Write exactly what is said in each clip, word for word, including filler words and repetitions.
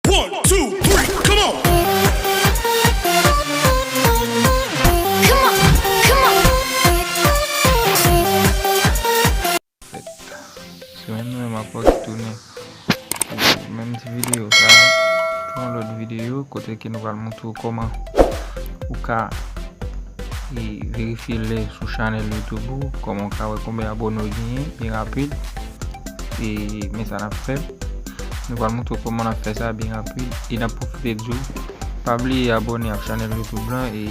One, two, three, come on! Come on, come on. Fèt. Se menm nan m ap retounen pou menm ti videyo sa a. Pou yon lòt videyo kote ke nou pral montre w kòman ou ka e verifye lè sou chanèl YouTube ou, kòman w ka wè konbyen abòne w genyen byen rapid. E men sa n ap fè. Nou pral montre w kòman n ap fè sa byen rapid. E n ap pwofite di w, pa bliye abòne ak chanèl YouTube lan e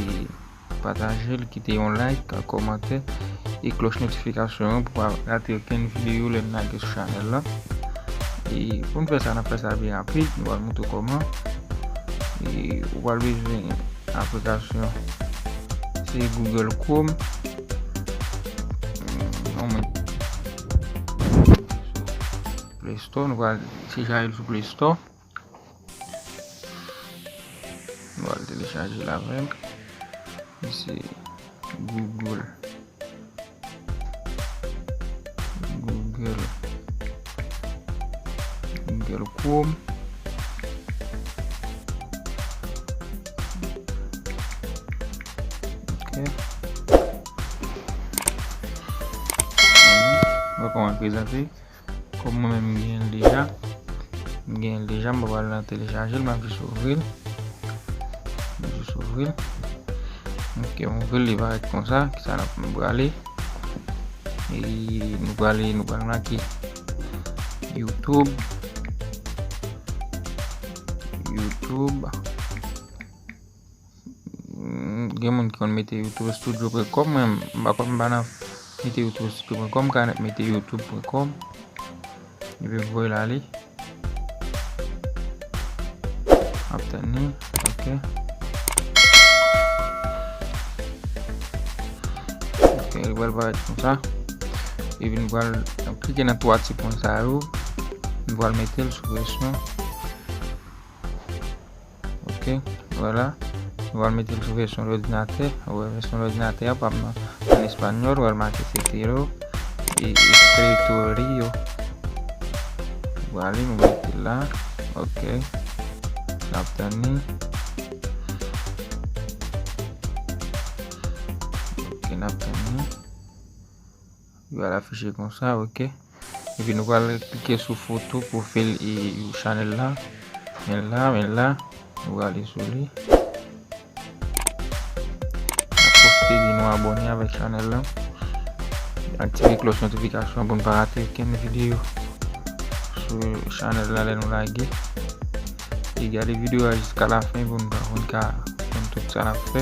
pataje l, kite yon like, kòmantè e klòch notifikasyon an pou pa rate okenn videyo lè n lage sou chanèl lan. E pou n fè sa, n ap fè sa byen rapid. Nou pral montre w kòman. E ou pral bezwen aplikasyon, se Google Chrome. Non, men Play Store, nou pral telechaje l sou Play Store. Nou pral telechaje l avè m. Se Google. Google. Google Chrome. Ok. Mwen kòman prezante. Kòm mwen menm m genyen l deja. M genyen l deja, m pa pral nan telechaje l, m ap jis ouvri l. M jis ouvri l. Ok, m ouvri l, li parèt konsa. Kisa n ap, nou prale? E nou prale, nou pral make YouTube. YouTube. Mm, gen moun ki konn mete YouTube Studio pwen kòm, mwen m pa konn, m pa nan mete YouTube Studio pwen kòm, m ka mete YouTube pwen kòm. Epi voye l ale. Ap tann li. Ok. Ok, li pral parèt konsa. Epi nou pral klike nan twa ti pwen sa yo. Nou pral mete l sou vèsyon. Ok, vwala. Nou pral mete l sou vèsyon lòdinatè. Ou wè vèsyon lòdinatè a p ap nan, an espanyòl, ou wè l make Cetero e Escritorio. Vwala, nou mete l la. Ok. N ap tann li. Ok, n ap tann li. Li pral afiche konsa, ok. Epi nou pral klike sou foto pwofil e chanèl la. Men la, men la. Nou prale sou li. N ap pwofite di nou abòne avèk chanèl la. Aktive klòch notifikasyon pou n pa rate okenn videyo sou chanèl la lè nou lage. E gade videyo a jiska lafen pou n pa, pou n ka konn tout sa n ap fè.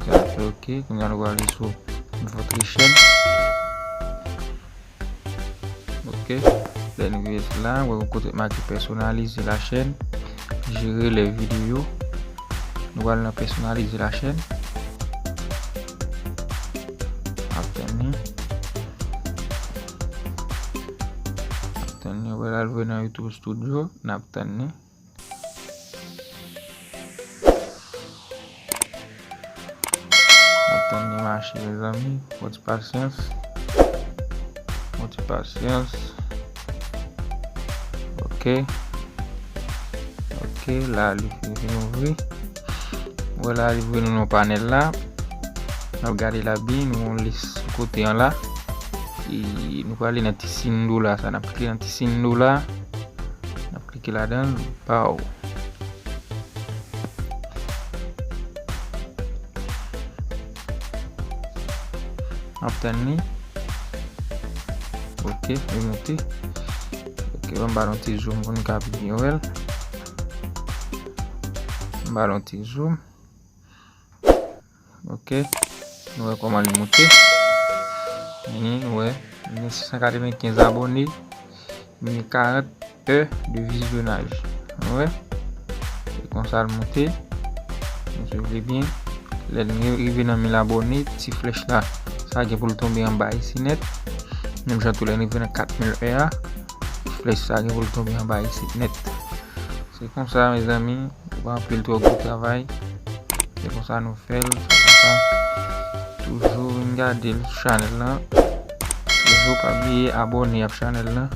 Sa fè ok. Kounye a nou prale sou Votre chaîne. Ok. Lè nou rive la, ou wè yon kote make personnaliser la chaîne, gérer les vidéos. Nou pral nan personnaliser la chaîne. N ap tann li. N ap tann li. Ou wè la, l voye nan YouTube Studio. N ap tann li. N ap tann li mache, mezanmi. Fò ti pasyans. Fò ti pasyans. Ok. Ok, la, li fin, fin ouvri. Ou wè la, li voye nou nan panèl la. N ap gade la byen, nou yon lis sou kote an la. E nou prale nan ti siy dola sa. N ap klike nan ti siy dola. N ap klike ladan l. Pow. N ap tann li. Ok, li monte. Ok, ban m ba l yon ti zoom pou n ka pi byen wè l. Ban m ba l yon ti zoom. Ok. Nou wè kòman li monte. Vini, nou wè. Li gen sis san katrevenkenz abòne. Li gen karant è de vizyonaj. Nou wè. Se konsa l monte. Nou swiv li byen. Lè n rive nan mil abòne, ti flèch la, sa gen pou l tonbe anba isi nèt. Menm jan tou lè n rive nan kat mil è a, ti flèch sa gen pou l tonbe anba isi nèt. Se konsa, mezanmi. Ou pa anpil twò gwo travay. Se konsa nou fè l, se konsa. Toujou vin gade l sou chanèl lan. Toujou pa bliye abòne ak chanèl lan.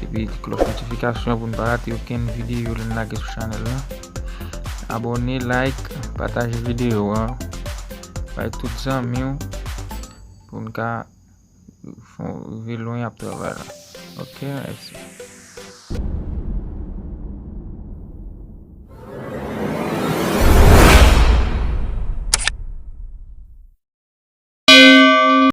Epi ti klòch notifikasyon pou n pa rate okenn videyo lè n lage sou chanèl la. Abòne, like, pataje videyo a. Bay tout zanmi w pou n ka fè rive lwen ap travay la. Ok, mèsi.